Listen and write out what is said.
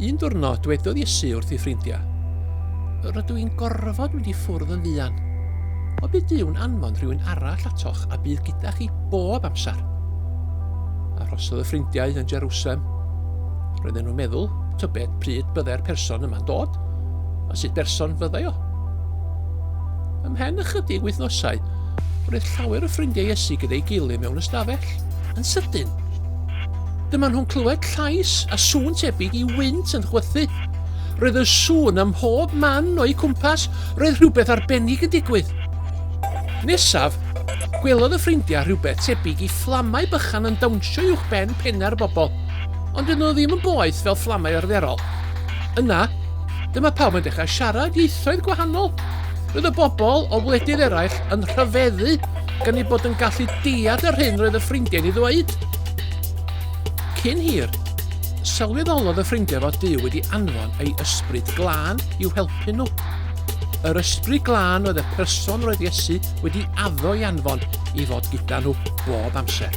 Un diwrnod, dwedodd Iesu wrth ei ffrindiau, Rydw i'n gorfod mynd i ffwrdd yn fuan. Ond bydd Duw'n anfon rhywun arall atoch a bydd gyda chi bob amser. Arhosodd y ffrindiau yn Jerusalem. Roedden nhw'n meddwl tybed pryd byddai'r person yma'n dod, a sut berson fyddai o. Ymhen ychydig wythnosau, roedd llawer o ffrindiau Iesu gyda'i gilydd mewn ystafell. Yn sydyn, dyma nhw'n clywed llais a sŵn tebyg i wynt yn chwythu. Roedd y sŵn ym mhob man o'u cwmpas, roedd rhywbeth arbennig yn digwydd. Nesaf, gwelodd y ffrindiau rhywbeth tebyg i fflamau bychan yn dawnsio uwch ben pennau'r bobl, ond dydyn nhw ddim yn boeth fel fflamau arferol. Yna, dyma pawb yn dechrau siarad ieithoedd gwahanol. Roedd y bobl o wledydd eraill yn rhyfeddu gan eu bod yn gallu deall yr hyn roedd y ffrindiau'n ei ddweud. Cyn hir, sylweddolodd y ffrindiau fod Duw wedi anfon ei ysbryd glân i'w helpu nhw. Yr ysbryd glân oedd y person roedd Iesu wedi addo i anfon i fod gyda nhw bob amser.